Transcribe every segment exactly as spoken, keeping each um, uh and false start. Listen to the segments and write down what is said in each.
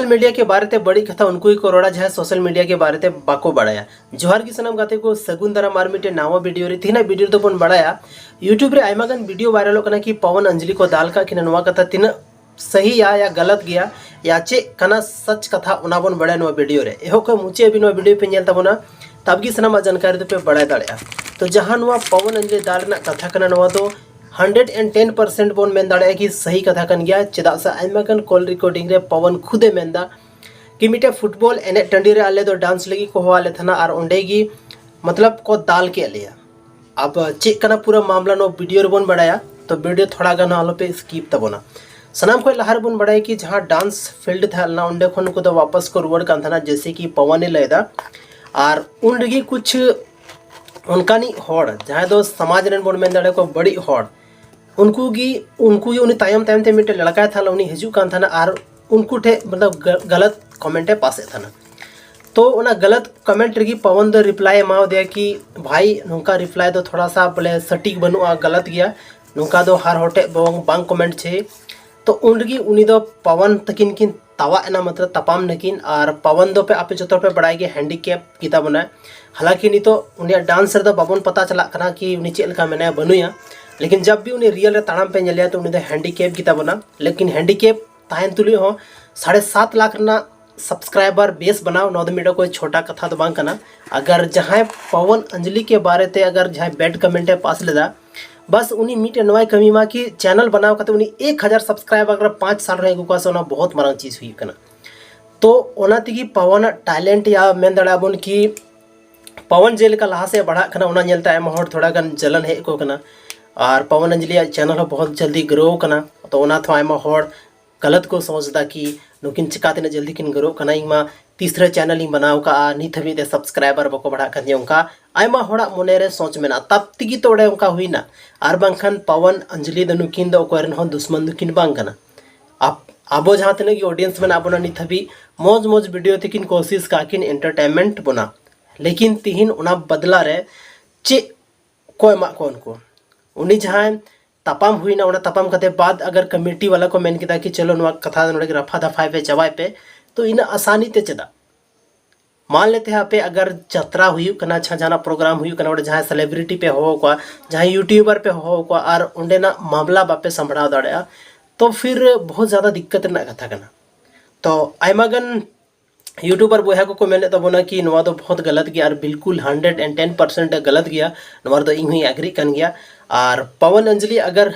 Social media के बारे ते बड़ी कथा उनको ही को रोड़ा, जहाँ सोशल मीडिया के बारे ते बाको बढ़ाया। जोहार की सनम गाते को, सगुन दराम आर मिटे नावा वीडियो रे। तीना वीडियो तो बन बढ़ाया, YouTube रे आयमा गन वीडियो वायरल होकना कि पवन अंजलि को दाल का कि नवा कथा तीना सही या, या गलत गया, या चे कना सच कथा, उना बन बढ़ाया नवा वीडियो रे। एहो को मुचे अभी नवा वीडियो पे नेल तबोना, तब की सनम जानकारी तो पे बढ़ाया दाड़े। तो जहाँ नवा पवन अंजलि दाल ना कथा कना नवा तो हंड्रेड एंड टेन परसेंट बोन मेन दाड़े कि सही कथा कन गया। चेदा सा आयमा गन कॉल रिकॉर्डिंग रे पवन खुदे मेंदा कि मिटे फुटबॉल एने टंडी रे आले दो डांस लगी को हवाले थाना, और ओंडे गी मतलब को दाल के लिया। अब चेक कना पूरा मामला नो वीडियो रे बोन बढ़ाया, तो वीडियो थोड़ा गन आलो पे स्किप तबोना। सनाम खोय लहार बोन बढ़ाया कि जहाँ डांस फील्ड था ना, ओंडे खन को दो वापस को रुआड़ कान थाना, जैसे कि पवन ने लेदा। और उन रगी कुछ उनका नी होड़, जहाँ दो समाज रेन बोन मेन दाड़े को बड़ी होड़, उनको गी उनको गी उनी तायम तायम ते मिटे लड़का था, उनी हिजू कान थाना, और उनको ठे मतलब ग-, गलत कमेंट पास थाना। तो उना गलत कमेंट रगी पवन दो रिप्लाई माव दिया कि भाई, नौका रिप्लाई दो थोड़ा सा बोले सटीक बनुआ, गलत गया। नौका दो हर होटे बांग कमेंट छे। तो उन रगी उनी दो पवन तकिन किन तवा एना, मतलब तपाम नकिन। और पवन दो पे आपे जोतर पे बड़ाई गे हैंडीकैप किता बना। हालांकि नी तो उनी डांस रे दो बाबन पता चला कना कि उनी चेल का मेना बनुया। लेकिन जब भी उनी रियल रे ताड़ाम पे नेलिया तो उनी दो हैंडीकैप किता बना। लेकिन हैंडीकैप ताहन तुली हो साढ़े सात लाख ना सब्सक्राइबर बेस बनाओ, नौ मिनट कोई छोटा कथा तो बांग कना। अगर जहाँ पवन अंजलि के बारे ते अगर जहाँ बैड कमेंट पास लेदा, बस उनी मिटे नवाई कमी मा कि चैनल बनाव कते उनी एक हजार सब्सक्राइबर अगर पाँच साल रहे गुका से, ओना बहुत मरांग चीज हुई कना। तो ओना तिगी पवन टैलेंट या मेन दाड़ा बोन कि पवन जेलका लहा से बढ़ा कना, ओना नेलते आयमा होड़ थोड़ा गन जलन हे को कना। और पवन अंजलि चैनल हो बहुत जल्दी ग्रो कना, तो ओना थो आयमा होड़ गलत को सोचदा कि नुकिन चिका तीना जल्दी किन ग्रो कना, इंगमा तीसरे चैनल इंग बनाव का, आ नित हबी ते सब्सक्राइबर बको बढ़ा कन उनका आयमा होड़ा मोने रे सोच मेना, तब तिगी तो ओड़े उनका हुई ना। आर बांगखान पवन अंजलि दो नुकिन दो कोयरन हो दुश्मन दुकिन बांग कना। आप आबो जहाँ तने की ऑडियंस में आबो ना नित हबी मौज मौज वीडियो ते किन कोशिश का किन एंटरटेनमेंट बना। लेकिन तिहिन उना बदला रे चे को एमा को उनको उनी जहाँ ᱛᱟᱯᱟᱢ ᱦᱩᱭᱱᱟ, ᱚᱱᱟ ᱛᱟᱯᱟᱢ ᱠᱟᱛᱮ ᱵᱟᱫ ᱟᱜᱟᱨ ᱠᱚᱢᱤᱴᱤ ᱣᱟᱞᱟ ᱠᱚ ᱢᱮᱱ ᱠᱮᱫᱟ ᱠᱤ ᱪᱚᱞᱚ ᱱᱚᱣᱟ ᱠᱟᱛᱷᱟ ᱱᱚᱰᱮ ᱜᱮ ᱨᱟᱯᱷᱟ ᱫᱟᱯᱷᱟᱭ ᱯᱮ, ᱪᱟᱵᱟᱭ ᱯᱮ, ᱛᱚ ᱤᱱᱟᱹᱜ ᱟᱥᱟᱱᱤ ᱛᱮ ᱪᱮᱫᱟᱜ? ᱢᱟᱱ ᱞᱮᱛᱮ ᱦᱟᱯᱮ ᱟᱜᱟᱨ ᱡᱟᱛᱨᱟ ᱦᱩᱭᱩᱜ ᱠᱟᱱᱟ, ᱪᱷᱟ ᱡᱟᱦᱟᱱᱟᱜ ᱯᱨᱳᱜᱨᱟᱢ ᱦᱩᱭᱩᱜ ᱠᱟᱱᱟ, ᱚᱸᱰᱮ ᱡᱟᱦᱟᱸᱭ ᱥᱮᱞᱮᱵᱨᱤᱴᱤ ᱯᱮ ᱦᱚᱦᱚ ᱠᱚᱣᱟ, ᱡᱟᱦᱟᱸᱭ ᱭᱩᱴᱤᱭᱩᱵᱟᱨ ᱯᱮ ᱦᱚᱦᱚ ᱠᱚᱣᱟ ᱟᱨ ᱚᱸᱰᱮᱱᱟᱜ ᱢᱟᱢᱞᱟ ᱵᱟᱯᱮ ᱥᱟᱢᱵᱲᱟᱣ ᱫᱟᱲᱮᱭᱟᱜᱼᱟ, ᱛᱚ ᱯᱷᱤᱨ ᱵᱚᱦᱩᱛ ᱡᱟᱫᱟ ᱫᱤᱠᱠᱟᱛ ᱨᱮᱱᱟᱜ ᱠᱟᱛᱷᱟ ᱠᱟᱱᱟ᱾ ᱛᱚ ᱟᱭᱢᱟ ᱜᱟᱱ ᱭᱩᱴᱩᱵᱟᱨ ᱵᱚᱭᱦᱟ ᱠᱚᱠᱚ ᱢᱮᱱᱮᱫ ᱛᱟᱵᱚᱱᱟ ᱠᱤ ᱱᱚᱣᱟ ᱫᱚ ᱵᱚᱦᱩᱛ ᱜᱟᱞᱟᱛ ᱜᱮᱭᱟ ᱟᱨ ᱵᱤᱞᱠᱩᱞ ᱦᱟᱱᱰᱨᱮᱰ ᱮᱱᱰ ᱴᱮᱱ ᱯᱟᱨᱥᱮᱱᱴ ᱜᱟᱞᱟᱛ ᱜᱮᱭᱟ᱾ ᱱᱚᱣᱟ ᱨᱮᱫᱚ ᱤᱧ ᱦᱚᱸᱧ ᱮᱜᱽᱨᱤᱜ ᱠᱟᱱ ᱜᱮᱭᱟ᱾ ᱟᱨ ᱯᱚᱣᱚᱱ ᱟᱧᱡᱞᱤ ᱟᱜᱟᱨ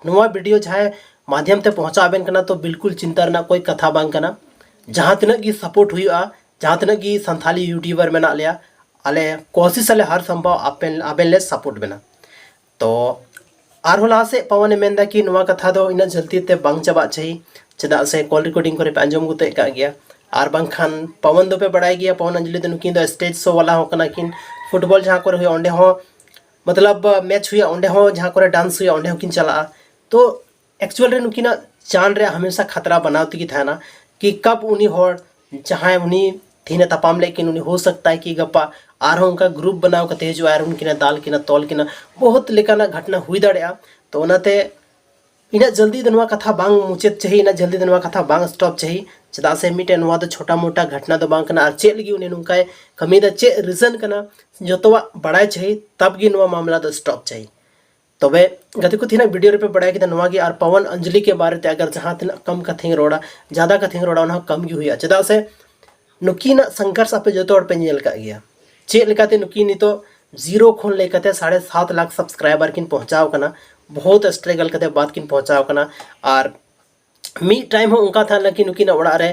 ᱱᱚᱣᱟ ᱵᱷᱤᱰᱤᱭᱳ ᱡᱟᱦᱟᱸᱭ ᱢᱟᱫᱷᱭᱟᱢ ᱛᱮ ᱯᱚᱦᱚᱸᱪᱟᱣ ᱟᱵᱮᱱ ᱠᱟᱱᱟ, ᱛᱚ ᱵᱤᱞᱠᱩᱞ ᱪᱤᱱᱛᱟ ᱨᱮᱱᱟᱜ ᱠᱳᱭ ᱠᱟᱛᱷᱟ ᱵᱟᱝ ᱠᱟᱱᱟ᱾ ᱡᱟᱦᱟᱸ ᱛᱤᱱᱟᱹᱜ ᱜᱮ ᱥᱟᱯᱳᱨᱴ ᱦᱩᱭᱩᱜᱼᱟ, ᱡᱟᱦᱟᱸ ᱛᱤᱱᱟᱹᱜ ᱜᱮ ᱥᱟᱱᱛᱷᱟᱞᱤ ᱭᱩᱴᱩᱵᱟᱨ ᱢᱮᱱᱟᱜ ᱞᱮᱭᱟ, ᱟᱞᱮ ᱠᱳᱥᱤᱥ ᱟᱞᱮ ᱦᱟᱨ ᱥᱚᱢᱵᱷᱚᱵ ᱟᱯᱮ ᱟᱵᱮᱱ ᱞᱮ ᱥᱟᱯᱳᱨᱴ ᱵᱮᱱᱟ᱾ ᱛᱚ ᱟᱨᱦᱚᱸ ᱞᱟᱦᱟ ᱥᱮᱫ ᱯᱟᱣᱟᱱᱮ ᱢᱮᱱᱫᱟ ᱠᱤ ᱱᱚᱣᱟ ᱠᱟᱛᱷᱟ ᱫᱚ ᱤᱱᱟᱹᱜ ᱡᱚᱞᱫᱤ ᱛᱮ ᱵᱟᱝ ᱪᱟᱵᱟᱜ ᱪᱟᱹᱦᱤ, ᱪᱮᱫᱟᱜ ᱥᱮ ᱠᱚᱞ ᱨᱮᱠᱳᱨᱰᱤᱝ ᱠᱚᱨᱮ ᱯᱮ ᱟᱸᱡᱚᱢ ᱜᱚᱛᱮᱫ ᱠᱟᱜ ᱜᱮᱭᱟ᱾ ᱟᱨ ᱵᱟᱝᱠᱷᱟᱱ ᱯᱟᱣᱟᱱ ᱫᱚᱯᱮ ᱵᱟᱲᱟᱭ ᱜᱮᱭᱟ, ᱯᱟᱣᱟᱱ ᱟᱧᱡᱞᱤ ᱫᱚ ᱱᱩᱠᱤᱱ ᱫᱚ ᱥᱴᱮᱡᱽ ᱥᱳ ᱣᱟᱞᱟ ᱦᱚᱸ ᱠᱟᱱᱟ ᱠᱤᱱ᱾ ᱯᱷᱩᱴᱵᱚᱞ ᱡᱟᱦᱟᱸ ᱠᱚᱨᱮ ᱦᱩᱭᱩᱜᱼᱟ ᱚᱸᱰᱮ ᱦᱚᱸ, ᱢᱚᱛᱞᱚᱵ ᱢᱮᱪ ᱦᱩᱭᱩᱜᱼᱟ ᱚᱸᱰᱮ ᱦᱚᱸ, ᱡᱟᱦᱟᱸ ᱠᱚᱨᱮ ᱰᱟᱱᱥ ᱦᱩᱭᱩᱜᱼᱟ ᱚᱸᱰᱮ ᱦᱚᱸᱠᱤᱱ ᱪᱟᱞᱟᱜᱼᱟ᱾ ᱛᱚ ᱮᱠᱪᱩᱭᱟᱞ ᱨᱮ ᱱᱩᱠᱤᱱᱟᱜ ᱡᱟᱱ ᱨᱮᱭᱟᱜ ᱦᱟᱢᱮᱥᱟ ᱠᱷᱟᱛᱨᱟ ᱵᱟᱱᱟᱣ ᱛᱮᱜᱮ ᱛᱟᱦᱮᱱᱟ ᱠᱤ ᱠᱟᱵ ᱩᱱᱤ ᱦᱚᱲ ᱡᱟᱦᱟᱸᱭ ᱩᱱᱤ ᱛᱮᱦᱮᱧ ᱮ ᱛᱟᱯᱟᱢ ᱞᱮᱫ ᱠᱤᱱ, ᱩᱱᱤ ᱦᱳ ᱥᱟᱠᱛᱟ ᱦᱮ ᱠᱤ ᱜᱟᱯᱟ ᱟᱨᱦᱚᱸ ᱚᱱᱠᱟ ᱜᱨᱩᱯ ᱵᱮᱱᱟᱣ ᱠᱟᱛᱮ ᱦᱤᱡᱩᱜᱼᱟ ᱟᱨ ᱩᱱᱠᱤᱱ ᱮ ᱫᱟᱞ ᱠᱤᱱᱟ, ᱛᱚᱞ ᱠᱤᱱᱟ, ᱵᱚᱦᱩᱛ ᱞᱮᱠᱟᱱᱟᱜ ᱜᱷᱚᱴᱱᱟ ᱦᱩᱭ ᱫᱟᱲᱮᱭᱟᱜᱼᱟ᱾ ᱛᱚ ᱚᱱᱟᱛᱮ ᱤᱱᱟᱹᱜ ᱡᱚᱞᱫᱤ ᱫᱚ ᱱᱚᱣᱟ ᱠᱟᱛᱷᱟ ᱵᱟᱝ ᱢᱩᱪᱟᱹᱫ ᱪᱟᱹᱦᱤ, ᱤᱱᱟᱹᱜ ᱡᱚᱞᱫᱤ ᱫᱚ ᱱᱚᱣᱟ ᱠᱟᱛᱷᱟ ᱵᱟᱝ ᱥᱴᱚᱯ ᱪᱟᱹᱦᱤ᱾ ᱪᱮᱫᱟᱜ ᱥᱮ ᱢᱤᱫᱴᱮᱱ ᱱᱚᱣᱟ ᱫᱚ ᱪᱷᱳᱴᱟ ᱢᱳᱴᱟ ᱜᱷᱚᱴᱱᱟ ᱫᱚ ᱵᱟᱝ ᱠᱟᱱᱟ᱾ ᱟᱨ ᱪᱮᱫ ᱞᱟᱹᱜᱤᱫ ᱩᱱᱤ ᱱᱚᱝᱠᱟᱭ ᱠᱟᱹᱢᱤᱭᱮᱫᱟ, ᱪᱮᱫ ᱨᱤᱡᱚᱱ ᱠᱟᱱᱟ, ᱡᱚᱛᱚᱣᱟᱜ ᱵᱟᱲᱟᱭ ᱪᱟᱹᱦᱤ, ᱛᱟᱵ ᱜᱮ ᱱᱚᱣᱟ ᱢᱟᱢᱞᱟ ᱫᱚ ᱥᱴᱚᱯ ᱪᱟᱹᱦᱤ᱾ ᱛᱚᱵᱮ ᱜᱟᱛᱮ ᱠᱚ, ᱛᱮᱦᱮᱧᱟᱜ ᱵᱷᱤᱰᱤᱭᱳ ᱨᱮᱯᱮ ᱵᱟᱲᱟᱭ ᱠᱮᱫᱟ ᱱᱚᱣᱟ ᱜᱮ, ᱟᱨ ᱯᱟᱣᱟᱱ ᱟᱧᱡᱞᱤ ᱠᱮ ᱵᱟᱨᱮ ᱛᱮ ᱟᱜᱟᱨ ᱡᱟᱦᱟᱸ ᱛᱤᱱᱟᱹᱜ ᱠᱚᱢ ᱠᱟᱛᱷᱟᱧ ᱨᱚᱲᱟ, ᱡᱟᱫᱟ ᱠᱟᱛᱷᱟᱧ ᱨᱚᱲᱟ, ᱚᱱᱟ ᱦᱚᱸ ᱠᱚᱢ ᱜᱮ ᱦᱩᱭᱩᱜᱼᱟ᱾ ᱪᱮᱫᱟᱜ ᱥᱮ ᱱᱩᱠᱤᱱᱟᱜ ᱥᱚᱝᱜᱷᱟᱨᱥ ᱟᱯᱮ ᱡᱚᱛᱚ ᱦᱚᱲ ᱯᱮ ᱧᱮᱞ ᱠᱟᱜ ᱜᱮᱭᱟ, ᱪᱮᱫ ᱞᱮᱠᱟᱛᱮ ᱱᱩᱠᱤᱱ ᱱᱤᱛᱚᱜ ᱡᱤᱨᱳ ᱠᱷᱚᱱ ᱞᱟᱹᱭ ᱠᱟᱛᱮ ᱥᱟᱲᱮ ᱥᱟᱛ ᱞᱟᱠᱷ ᱥᱟᱵᱥᱠᱨᱟᱭᱵᱟᱨ ᱠᱤᱱ ᱯᱚᱦᱚᱸᱪᱟᱣ ᱠᱟᱱᱟ᱾ ᱵᱚᱦᱩᱛ ᱥᱴᱨᱟᱜᱚᱞ ᱠᱟᱛᱮ ᱵᱟᱫ ᱠᱤᱱ ᱯᱚᱦᱚᱸᱪᱟᱣ ᱠᱟᱱᱟ᱾ ᱟᱨ ᱢᱤᱫ ᱴᱟᱭᱤᱢ ᱦᱚᱸ ᱚᱱᱠᱟ ᱛᱟᱦᱮᱸ ᱞᱮᱱᱟ ᱠᱤ ᱱᱩᱠᱤᱱᱟᱜ ᱚᱲᱟᱜ ᱨᱮ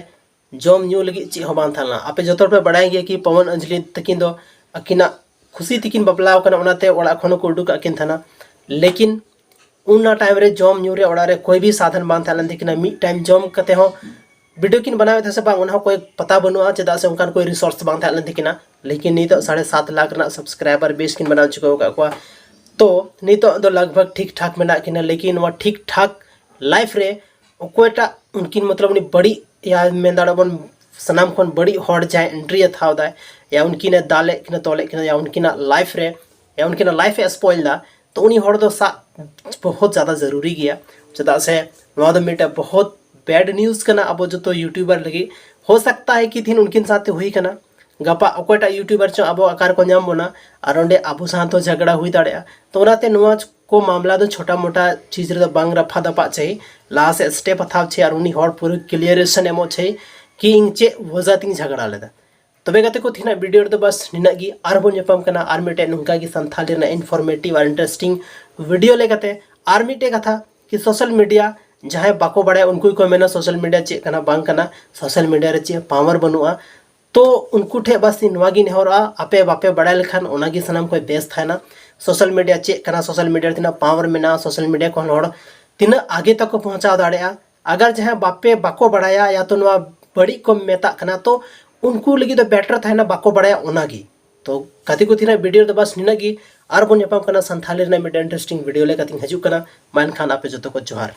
ᱡᱚᱢ ᱧᱩ ᱞᱟᱹᱜᱤᱫ ᱪᱮᱫ ᱦᱚᱸ ᱵᱟᱝ ᱛᱟᱦᱮᱸ ᱞᱮᱱᱟ᱾ ᱟᱯᱮ ᱡᱚᱛᱚ ᱦᱚᱲ ᱯᱮ ᱵᱟᱲᱟᱭ ᱜᱮᱭᱟ ᱠᱤ ᱯᱚᱣᱚᱱ ᱟᱧᱡᱞᱤ ᱛᱟᱹᱠᱤᱱ ᱫᱚ ᱟᱹᱠᱤᱱᱟᱜ ᱠᱷᱩᱥᱤ ᱛᱮᱠᱤᱱ ᱵᱟᱯᱞᱟ ᱟᱠᱟᱱᱟ, ᱚᱱᱟᱛᱮ ᱚᱲᱟᱜ ᱠᱷᱚᱱ ᱦᱚᱸᱠᱚ ᱩᱰᱩᱠ ᱠᱟᱜ ᱠᱤᱱ ᱛᱟᱦᱮᱱᱟ᱾ ᱞᱮᱠᱤᱱ ᱚᱱᱟ ᱴᱟᱭᱤᱢ ᱨᱮ ᱡᱚᱢ ᱧᱩ ᱨᱮ ᱚᱲᱟᱜ ᱨᱮ ᱠᱳᱭ ᱵᱷᱤ ᱥᱟᱫᱷᱟᱱ ᱵᱟᱝ ᱛᱟᱦᱮᱸ ᱞᱮᱱ ᱛᱟᱹᱠᱤᱱᱟ᱾ ᱢᱤᱫ ᱴᱟᱭᱤᱢ ᱡᱚᱢ ᱠᱟᱛᱮ ᱦᱚᱸ ᱵᱷᱤᱰᱤᱭᱳ ᱠᱤᱱ ᱵᱮᱱᱟᱣᱮᱫ ᱛᱟᱦᱮᱸ ᱥᱮ ᱵᱟᱝ, ᱚᱱᱟ ᱦᱚᱸ ᱠᱳᱭ ᱯᱟᱛᱟ ᱵᱟᱹᱱᱩᱜᱼᱟ, ᱪᱮᱫᱟᱜ ᱥᱮ ᱚᱱᱠᱟᱱ ᱠᱳᱭ ᱨᱤᱥᱳᱨᱥ ᱵᱟᱝ ᱛᱟᱦᱮᱸ ᱞᱮᱱ ᱛᱟᱹᱠᱤᱱᱟ᱾ ᱞᱮᱠᱤᱱ ᱱᱤᱛᱚᱜ ᱥᱟᱲᱮ ᱥᱟᱛ ᱞᱟᱠᱷ ᱨᱮᱱᱟᱜ ᱥᱟᱵᱥᱠᱨᱟᱭᱵᱟᱨ ᱵᱮᱥ ᱠᱤᱱ ᱵᱮᱱᱟᱣ ᱪᱩᱠᱟᱹᱣ ᱟᱠᱟᱫ ᱠᱚᱣᱟ᱾ ᱛᱚ ᱱᱤᱛᱚᱜ ᱫᱚ ᱞᱟᱜᱽ ᱵᱷᱟᱜᱽ ᱴᱷᱤᱠ ᱴᱷᱟᱠ ᱢᱮᱱᱟᱜ ᱠᱤᱱᱟ᱾ ᱞᱮᱠᱤᱱ ᱱᱚᱣᱟ ᱴᱷᱤᱠ ᱴᱷᱟᱠ ᱞᱟᱭᱤᱯᱷ ᱨᱮ ᱚᱠᱚᱭᱴᱟᱜ ᱩᱱᱠᱤᱱ ᱢᱚᱛᱞᱚᱵ ᱩᱱᱤ ᱵᱟᱹᱲᱤᱡ ᱭᱟ ᱢᱮᱱ ᱫᱟᱲᱮᱭᱟᱜ ᱵᱚᱱ ᱥᱟᱱᱟᱢ ᱠᱷᱚᱱ ᱵᱟᱹᱲᱤᱡ ᱦᱚᱲ ᱡᱟᱦᱟᱸᱭ ᱮᱱᱴᱨᱤ ᱮ ᱦᱟᱛᱟᱣ ᱫᱟᱭ, ᱭᱟ ᱩᱱᱠᱤᱱ ᱮ ᱫᱟᱞᱮᱫ ᱠᱤᱱᱟ, ᱛᱚᱞᱮᱫ ᱠᱤᱱᱟ, ᱭᱟ ᱩᱱᱠᱤᱱᱟᱜ ᱞᱟᱭᱤᱯᱷ ᱨᱮ, ᱭᱟ ᱩᱱᱠᱤᱱᱟᱜ ᱞᱟᱭᱤᱯᱷ ᱮ ᱥᱯᱚᱭᱞ ᱫᱟ, ᱛᱚ ᱩᱱᱤ ᱦᱚᱲ ᱫᱚ ᱥᱟᱵ ᱵᱚᱦᱩᱛ ᱡᱟᱫᱟ ᱡᱟᱹᱨᱩᱨᱤ ᱜᱮᱭᱟ᱾ ᱪᱮᱫᱟᱜ ᱥᱮ ᱱᱚᱣᱟ ᱫᱚ ᱢᱤᱫᱴᱮᱱ ᱵᱚᱦᱩᱛ ᱵᱮᱰ ᱱᱤᱭᱩᱡᱽ ᱠᱟᱱᱟ ᱟᱵᱚ ᱡᱚᱛᱚ ᱭᱩᱴᱤᱭᱩᱵᱟᱨ ᱞᱟᱹᱜᱤᱫ᱾ ᱦᱳ ᱥᱟᱠᱛᱟ ᱦᱟᱭ ᱠᱤ ᱛᱤᱦᱤᱧ ᱩᱱᱠᱤᱱ ᱥᱟᱶᱛᱮ ᱦᱩᱭ ᱠᱟᱱᱟ, ᱜᱟᱯᱟ ᱚᱠᱚᱭᱴᱟᱜ ᱭᱩᱴᱤᱭᱩᱵᱟᱨ ᱪᱚ ᱟᱵᱚ ᱚᱠᱟ ᱨᱮᱠᱚ ᱧᱟᱢ ᱵᱚᱱᱟ, ᱟᱨ ᱚᱸᱰᱮ ᱟᱵᱚ ᱥᱟᱶ ᱛᱮᱦᱚᱸ ᱡᱷᱟᱜᱽᱲᱟ ᱦᱩᱭ ᱫᱟᱲᱮᱭᱟᱜᱼᱟ᱾ ᱛᱚ ᱚᱱᱟᱛᱮ ᱱᱚᱣᱟ ᱠᱚ ᱢᱟᱢᱞᱟ ᱫᱚ ᱪᱷᱳᱴᱟ ᱢᱳᱴᱟ ᱪᱤᱡᱽ ᱨᱮᱫᱚ ᱵᱟᱝ ᱨᱟᱯᱷᱟ ᱫᱟᱯᱟᱜ ᱪᱟᱹᱦᱤ, ᱞᱟᱦᱟ ᱥᱮᱫ ᱥᱴᱮᱯ ᱦᱟᱛᱟᱣ ᱪᱟᱹᱦᱤ, ᱟᱨ ᱩᱱᱤ ᱦᱚᱲ ᱯᱩᱨᱟᱹ ᱠᱞᱤᱭᱟᱨᱮᱥᱚᱱ ᱮᱢᱚᱜ ᱪᱟᱹᱦᱤ ᱠᱤ ᱤᱧ ᱪᱮᱫ ᱣᱟᱡᱟ ᱛᱤᱧ ᱡᱷᱟᱜᱽᱲᱟ ᱞᱮᱫᱟ᱾ ᱛᱚᱵᱮ ᱜᱟᱛᱮ ᱠᱚ, ᱛᱮᱦᱮᱧᱟᱜ ᱵᱷᱤᱰᱤᱭᱳ ᱨᱮᱫᱚ ᱵᱟᱥ ᱱᱤᱱᱟᱹᱜ ᱜᱮ᱾ ᱟᱨᱵᱚᱱ ᱧᱟᱯᱟᱢ ᱠᱟᱱᱟ ᱟᱨ ᱢᱤᱫᱴᱮᱡ ᱱᱚᱝᱠᱟ ᱜᱮ ᱥᱟᱱᱛᱷᱟᱞᱤ ᱨᱮᱱᱟᱜ ᱤᱱᱯᱷᱚᱨᱢᱮᱴᱤᱵᱷ ᱟᱨ ᱤᱱᱴᱟᱨᱮᱥᱴᱤᱝ ᱵᱷᱤᱰᱤᱭᱳ ᱞᱮᱠᱟᱛᱮ᱾ ᱟᱨ ᱢᱤᱫᱴᱮᱡ ᱠᱟᱛᱷᱟ ᱠᱤ ᱥᱳᱥᱟᱞ ᱢᱤᱰᱤᱭᱟ ᱡᱟᱦᱟᱸᱭ ᱵᱟᱠᱚ ᱵᱟᱲᱟᱭᱟ ᱩᱱᱠᱩ ᱜᱮᱠᱚ ᱢᱮᱱᱟ ᱥᱳᱥᱟᱞ ᱢᱤᱰᱤᱭᱟ ᱪᱮᱫ ᱠᱟᱱᱟ ᱵᱟᱝ ᱠᱟᱱᱟ, ᱥᱳᱥᱟᱞ ᱢᱤᱰᱤᱭᱟ ᱨᱮ ᱪᱮᱫ ᱯᱟᱣᱟᱨ ᱵᱟᱹᱱᱩᱜᱼᱟ᱾ ᱛᱚ ᱩᱱᱠᱩ ᱴᱷᱮᱡ ᱵᱟᱥ ᱤᱧ ᱱᱚᱣᱟ ᱜᱤᱧ ᱱᱮᱦᱚᱨᱚᱜᱼᱟ, ᱟᱯᱮ ᱵᱟᱯᱮ ᱵᱟᱲᱟᱭ ᱞᱮᱠᱷᱟᱱ ᱚᱱᱟᱜᱮ ᱥᱟᱱᱟᱢ ᱠᱷᱚᱡ ᱵᱮᱥ ᱛᱟᱦᱮᱱᱟ᱾ ᱥᱳᱥᱟᱞ ᱢᱤᱰᱤᱭᱟ ᱪᱮᱫ ᱠᱟᱱᱟ, ᱥᱳᱥᱟᱞ ᱢᱤᱰᱤᱭᱟ ᱨᱮ ᱛᱤᱱᱟᱹᱜ ᱯᱟᱣᱟᱨ ᱢᱮᱱᱟᱜᱼᱟ, ᱥᱳᱥᱟᱞ ᱢᱤᱰᱤᱭᱟ ᱠᱷᱚᱱ ᱦᱚᱲ ᱛᱤᱱᱟᱹᱜ ᱟᱜᱮ ᱛᱟᱠᱚ ᱯᱳᱸᱣᱪᱷᱟᱣ ᱫᱟᱲᱮᱭᱟᱜᱼᱟ᱾ ᱟᱜᱟᱨ ᱡᱟᱦᱟᱸᱭ ᱵᱟᱯᱮ ᱵᱟᱠᱚ ᱵᱟᱲᱟᱭᱟ ᱭᱟ ᱛᱚ ᱱᱚᱣᱟ ᱵᱟᱹᱲᱤᱡ ᱠᱚ ᱢᱮᱛᱟᱜ ᱠᱟᱱᱟ, ᱛᱚ ᱩᱱᱠᱩ ᱞᱟᱹᱜᱤᱫ ᱫᱚ ᱵᱮᱴᱟᱨ ᱛᱟᱦᱮᱱᱟ ᱵᱟᱠᱚ ᱵᱟᱲᱟᱭᱟ ᱚᱱᱟᱜᱮ᱾ ᱛᱚ ᱜᱟᱛᱮ ᱠᱚ, ᱛᱮᱦᱮᱧᱟᱜ ᱵᱷᱤᱰᱤᱭᱳ ᱨᱮᱫᱚ ᱵᱟᱥ ᱱᱤᱱᱟᱹᱜ ᱜᱮ᱾ ᱟᱨᱵᱚᱱ ᱧᱟᱯᱟᱢ ᱠᱟᱱᱟ ᱥᱟᱱᱛᱷᱟᱞᱤ ᱨᱮᱱᱟᱜ ᱢᱤᱫᱴᱮᱱ ᱤᱱᱴᱟᱨᱮᱥᱴᱤᱝ ᱵᱷᱤᱰᱤᱭᱳ ᱞᱮᱠᱟᱛᱮᱧ ᱦᱤᱡᱩᱜ ᱠᱟᱱᱟ᱾ ᱢᱟ ᱮᱱᱠᱷᱟᱱ ᱟᱯᱮ ᱡᱚᱛᱚ ᱠᱚ ᱡᱚᱦᱟᱨ᱾